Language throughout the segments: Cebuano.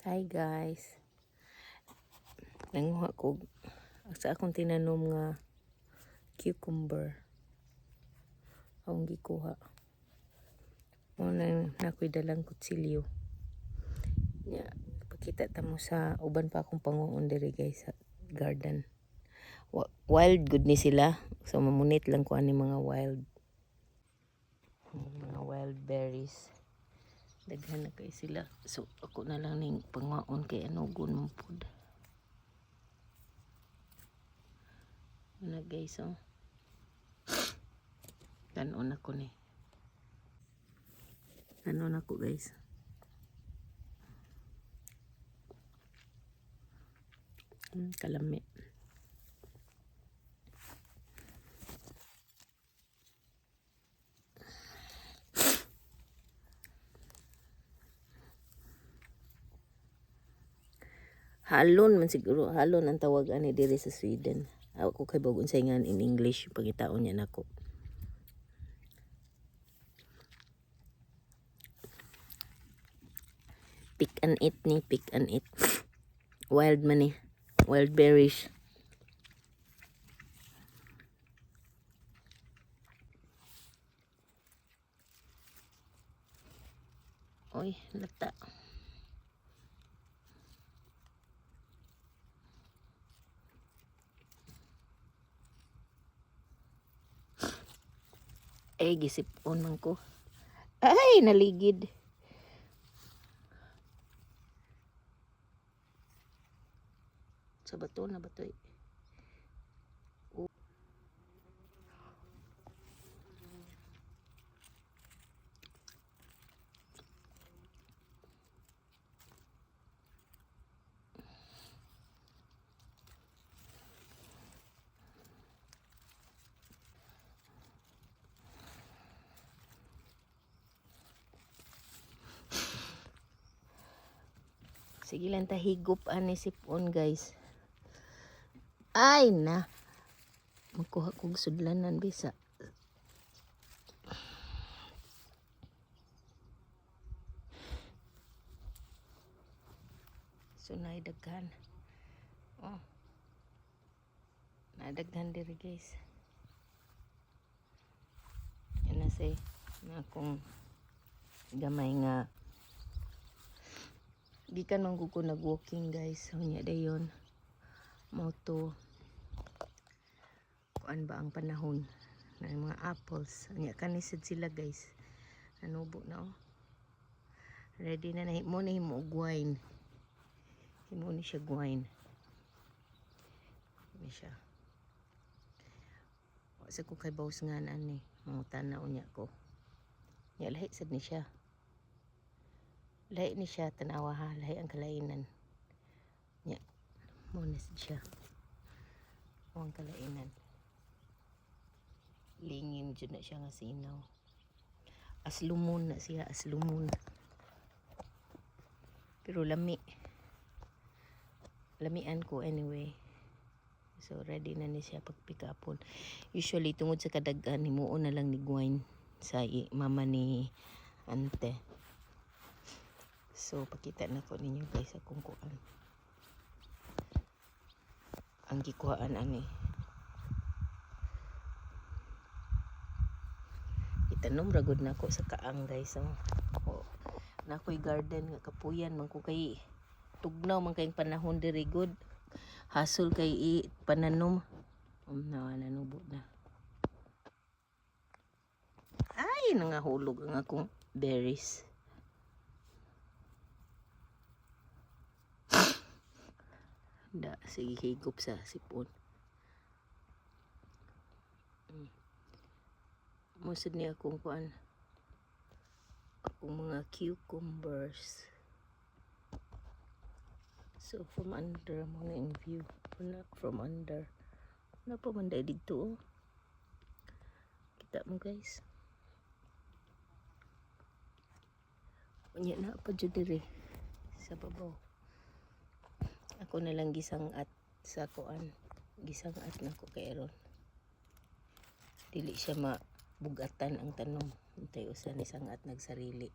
Hi guys. Nanguha ko sa akong tinanom nga cucumber. Akong gikuha. Mao na nakoy dalang kutsilyo. Nya, pakita ta mo sa uban pa akong panguon diri guys, sa garden. Wild good ni sila. So mamunit lang ko ani mga wild berries. Daghan na kay sila. So ako na lang ning panguhaon kay anugon man pud. Ano guys, oh. Kanon ako ni. Kanon ako, guys. Kalami. Hallon man siguro, hallon ang tawag ani diri sa Sweden. Ako kay bag unsay nga in English, pangitaon niya nako. Pick and eat ni, pick and eat. Wild man ni. Wild berries. Oy, lata. Eh, gisip-on man ko. Ay, naligid. Sa bato na bato eh. Oh. Sige lang ta higop ani sipon, guys. Ay na. Magkuha kog sudlanan bisa. So naidaghan. Oh. Nadaghan diri, guys. Yan na say na akong gamay nga gikan man ko nag-walking, guys. So nya dayon mo to kuan ba ang panahon na yung mga apples nya kani sad sila, guys, nanubo na oh. Ready na na mo na himo og wine, himo ni siya wine ni siya. Wa sa ko kay baws nga ani mangutan na unya ko nya. Lahi sad ni siya, lahi ni siya. Tanawa ha, lahi ang kalainan nya. Mo na sad siya. Mo ang kalainan, lingin jud na siya nga sinaw. Aslumon na siya, aslumon, pero lami, lamian ko anyway. So ready na ni siya pagpikapon. Usually tungod sa kadaghan, himuon na lang ni wine sa mama ni ante. So pakita na ko ninyo guys akong kuan, ang gikuhaan ani. Itanom ra gud nako sa kaang, guys, oh. Oh. Nakoy garden nga kapuyan man ko kay tugnaw man kayong panahon diri gud. Hasol kay i pananom. Na nanubo na. Ay, nangahulog ang akong berries. Da, sige higop sa sipon. Musod ni akong kuan. Akong mga cucumbers. So from under mo na in view. From under. Na pa man dai didto oh. Kita mo, guys. Unya na pa jud diri sa babaw. Ako na lang gisang-at sa kuan. Gisang-at na ko kay aron dili siya mabugatan ang tanom. Untay usa ni sangat nagsarili.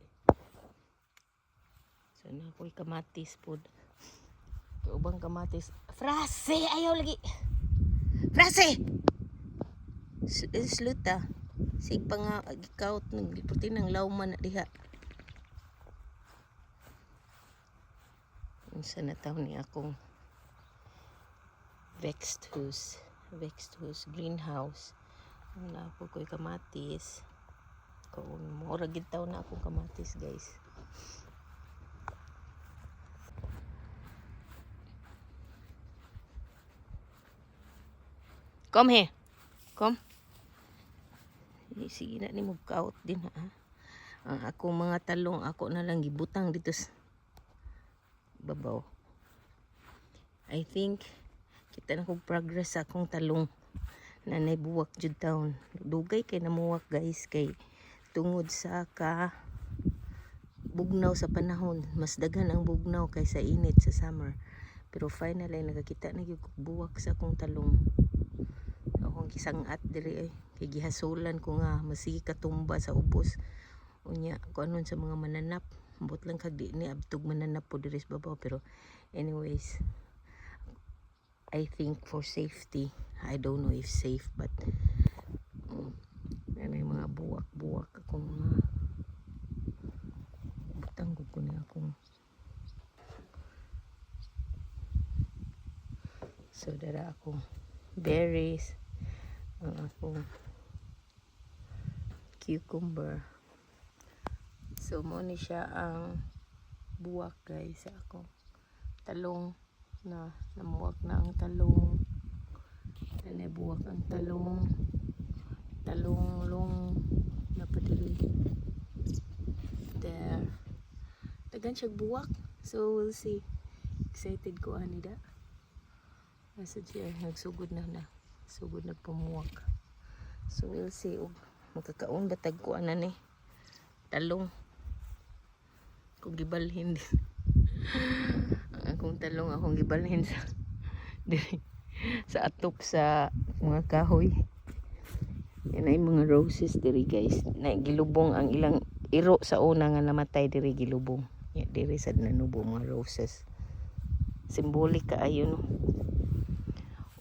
So naa ko'y kamatis pod. Kay ubang kamatis. Frase! Ayaw lagi! Frase! Sluta. Sig pa nga gikaut nagputi ng lawman na diha. Unsa na taon ni akong Växthus greenhouse. Naa po ko'y kamatis. Kung mura gid taon na akong kamatis, guys. Kom her. Kom. Sige, sige na ni mo kaut din ha. Ang akong mga talong, ako na lang gibutang dito sa babaw. I think kita na kong progress sa akong talong na buwak jud taon. Dugay kay namuwak, guys, kay tungod sa ka bugnaw sa panahon. Mas daghan ang bugnaw kaysa init sa summer. Pero finally nakakita na gyud kog buwak sa akong talong. Akong gisangat diri ay kay gihasulan ko nga masige katumba sa ubos. Unya kuanon sa mga mananap. Ambot lang kag di ni abtog mananap po diri sa babaw, pero anyways, I think for safety, I don't know if safe, but ano yung mga buwak-buwak akong mga butang ko ni akong. So dara akong berries, ang akong cucumber. So mo ni siya ang buwak, guys, sa akong talong na namuwak na ang talong na buwak ang talong, talong long na padiri there. Daghan siya buwak, so we'll see. Excited ko ani da. Nasa siya nagsugod na na sugod na pumuwak, so we'll see og makakaon ba tag ko ana ni talong kung gibalhin din ang akong talong, akong gibalhin sa diri sa atop sa mga kahoy. Yan ay mga roses diri, guys, na gilubong ang ilang iro sa una nga namatay diri gilubong. Ya, diri sad nanubo mga roses. Symbolic kaayo, no?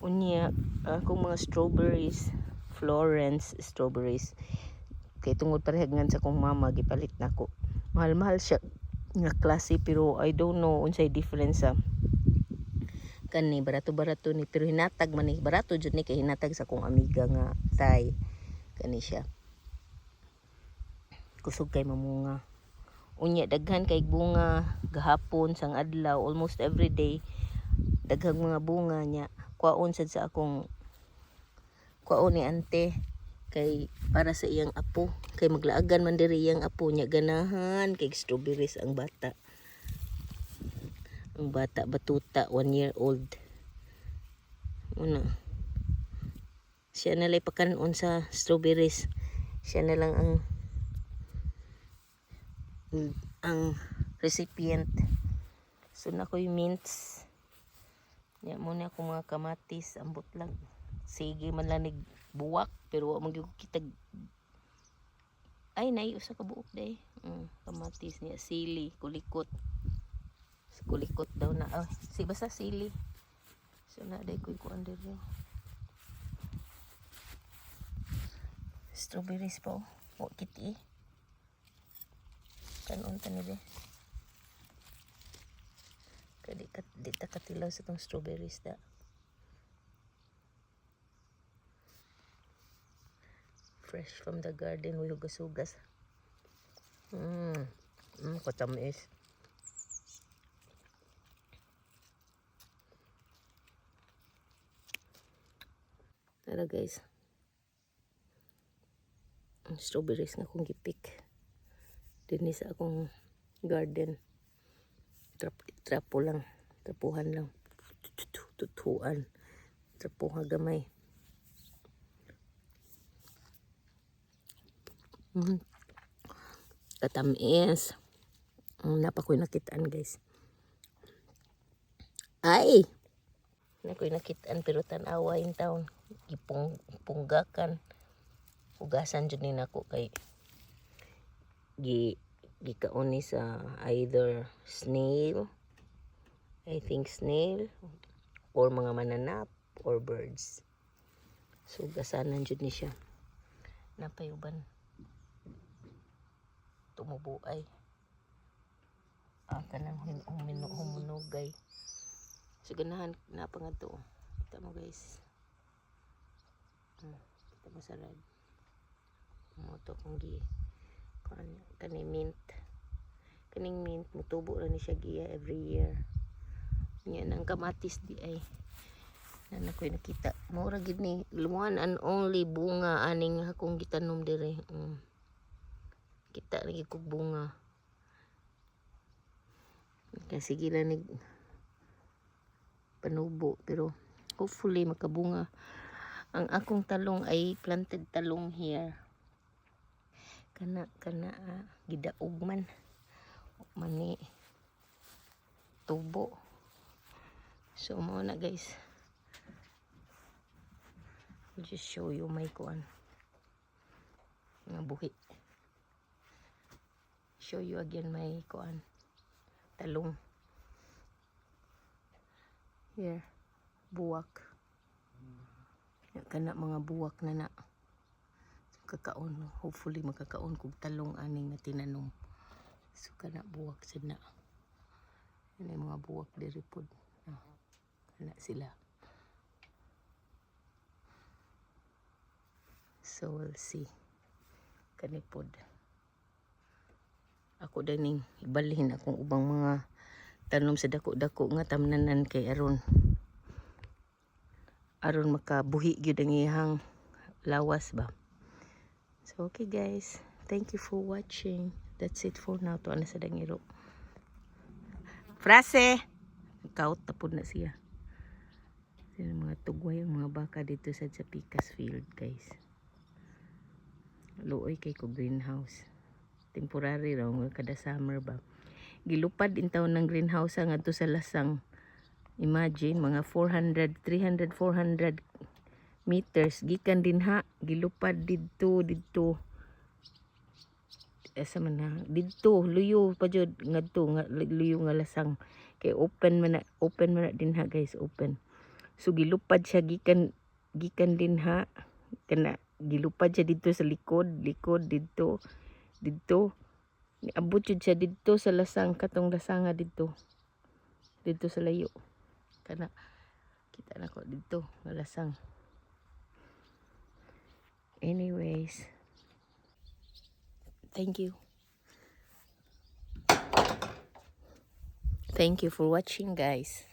Unya akong mga strawberries, Florence strawberries, kay tungod parehag ngan sa akong mama, gipalit nako. Mahal mahal siya nga klase, pero I don't know unsay difference sa kani. Barato barato ni, pero hinatag man ni. Barato jud ni kay hinatag sa akong amiga nga Thai. Kani siya kusog kay mamunga. Unya daghan kay bunga gahapon sang adlaw, almost every day daghang mga bunga niya. Kwaon sad sa akong kwaon ni ante kay para sa iyang apo, kay maglaagan man diri iyang apo niya. Ganahan kay strawberries ang bata. Ang bata batuta, 1 year old. Una siya na lang pakanon sa strawberries. Siya na lang ang recipient. So naa ko'y mints. Ya mo na akong mga kamatis. Ambot lang, sige man lang buwak, pero wa man gyud ko kitag. Ay, nay usa ka buok day. Kamatis niya, sili kulikot, kulikot daw na. Oh, si basta sili. So na day ko'y kuan diri. Strawberries pa oh. Wa kiti. Kanon ta ni be. Kay di ta katilaw sa tong strawberries da. Fresh from the garden, we hugas-hugas. Katamis. Tara, guys. Ang strawberries nga akong gipick dinhi sa akong garden. Trapo lang. Trapuhan lang. Tutuan. Trapuhan gamay. Katamis. Naa pa ko'y nakitaan, guys. Ay! Naa ko'y nakitaan, pero tanawa yung taon. Gipung punggakan. Hugasan jud ni nako kay gi Gikaon ni sa either snail, I think snail, or mga mananap, or birds. So, gasanan jud ni siya. Naa pay uban. Tumubo ay. Ah, kanang humunugay. So, ganahan na pa nga to. Kita mo, guys. Kita mo sa red. Mao to kung gi kuan kani mint. Kaning mint mutubo ra ni siya giya every year. Nya nang kamatis diay. Na ko'y nakita. Mura gid ni one and only bunga aning akong gitanom dire. Kita lagi kog bunga. Kasi sige lang ni panubo, pero hopefully makabunga. Ang akong talong ay planted talong here. Kana kana ah, gidaog man. Mani tubo. So mao na, guys. I'll just show you my kuan. Nga buhi. Show you again my kuan. Talong. Here. Buwak. Ya, kana mga buwak na na. So, kakaon. Hopefully makakaon kog talong aning nga tinanom. So kana buwak sad na. Yan ay mga buwak diri pod. Ah, kana sila. So we'll see. Kani pod. Ako ning ibalhin akong ubang mga tanom sa dako-dako nga tamnanan kay aron aron makabuhi gyud ang iyang lawas ba. So okay guys, thank you for watching. That's it for now. Tuwa na sa dangiro. Frase! Kaut na pud na siya. Sila mga tugway ang mga baka dito sa Picas Field, guys. Luoy kay ko greenhouse. Temporary raw nga kada summer ba. Gilupad intawon ng greenhouse ngadto sa lasang. Imagine, mga 400, 300, 400 meters gikan dinha, gilupad didto didto, asa man na didto, luyo pa jud ngadto nga luyo nga lasang, kay open man na, open man na dinha, guys, open. So gilupad siya gikan gikan dinha, kana gilupad siya didto sa likod likod, didto didto, niabot jud siya didto sa lasang, katong lasanga didto didto sa layo. Kana kita na ko didto nga lasang. Anyways, thank you. Thank you for watching, guys.